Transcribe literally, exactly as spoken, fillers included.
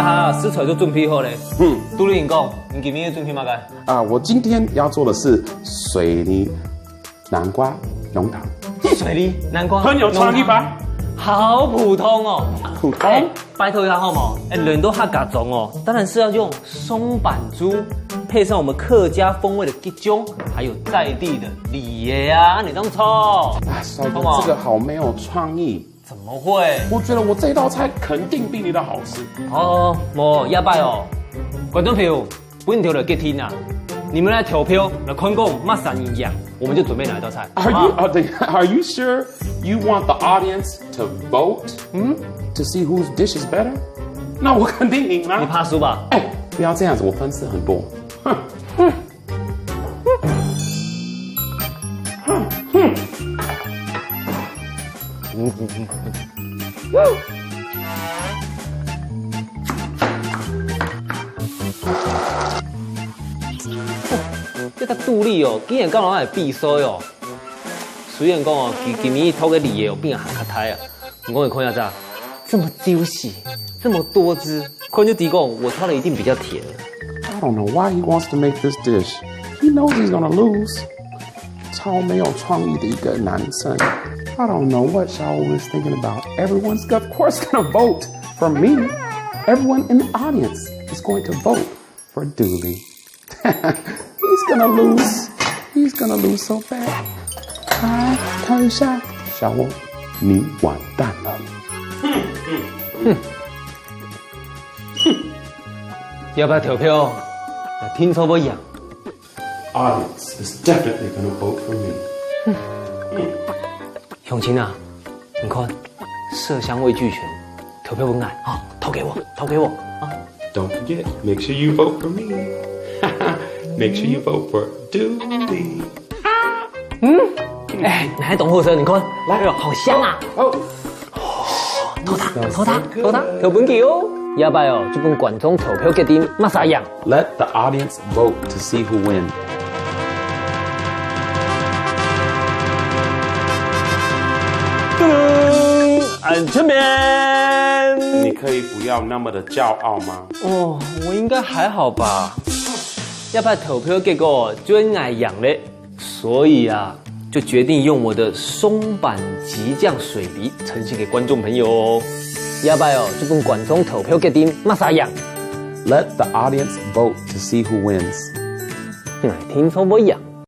哈哈，食材都準備好咧。嗯。杜麗英講，你今日要準備麼个？啊，我今天要做的是水梨南瓜濃湯。水梨南瓜，很有創意吧？濃湯，好普通哦。普通？哎，拜託一下好無？哎，輪到客家庄哦，當然是要用松板豬，配上我們客家風味的桔醬，還有在地的梨仔啊，你當錯。啊，帥哥，好嗎？這個好沒有創意。 怎麼會？我覺得我這道菜肯定比你的好吃。哦，無，這擺哦，觀眾朋友，分你投來決定啊！你們來投票，來看講麼儕贏，我們就準備哪一道菜。Are you, 好嗎？ are they, are you sure you want the audience to vote, hmm, to see whose dish is better? 那我肯定贏啦。你怕輸吧？哎，不要這樣子，我分數很多。哼，哼。 這个杜麗哦，竟然敢來比賽哦！雖然講哦，佢今日擇个梨仔哦，比人還較大啊，毋過你看一下，這麼juicy，這麼多汁，看就知講，我挑的一定比較甜。I don't know why he wants to make this dish. He knows he's gonna lose. 超沒有創意的一個男生。I don't know what Xiaowu is thinking about. Everyone's of course gonna vote for me. Everyone in the audience is going to vote for Dooley. He's gonna lose. He's gonna lose so bad. 啊，看一下，小翁，你完蛋了。哼，哼，哼。 要不要投票？𠊎定著會贏。Audience is definitely gonna vote for me. 鄉親啊，你看，色香味俱全，投票分𠊎，哈，投給我，投給我啊！Don't forget, make sure you vote for me. Make sure you vote for Dooley. 嗯，哎，哪一種貨色？你看，來，哎呦，好香啊！哦， 偷打，偷打，偷打，投分佢哦。這擺哦，就分觀眾投票決定麼儕贏。Let the audience vote to see who wins. 噔，俺這邊。你可以不要那麼的驕傲嗎？哦，我應該還好吧。這擺投票結果就係𠊎贏了。 所以啊，就決定用我的松板桔醬水梨呈現給觀眾朋友哦。這擺哦，就分觀眾投票決定麼儕贏。Let the audience vote to see who wins. 嗯，定著會贏。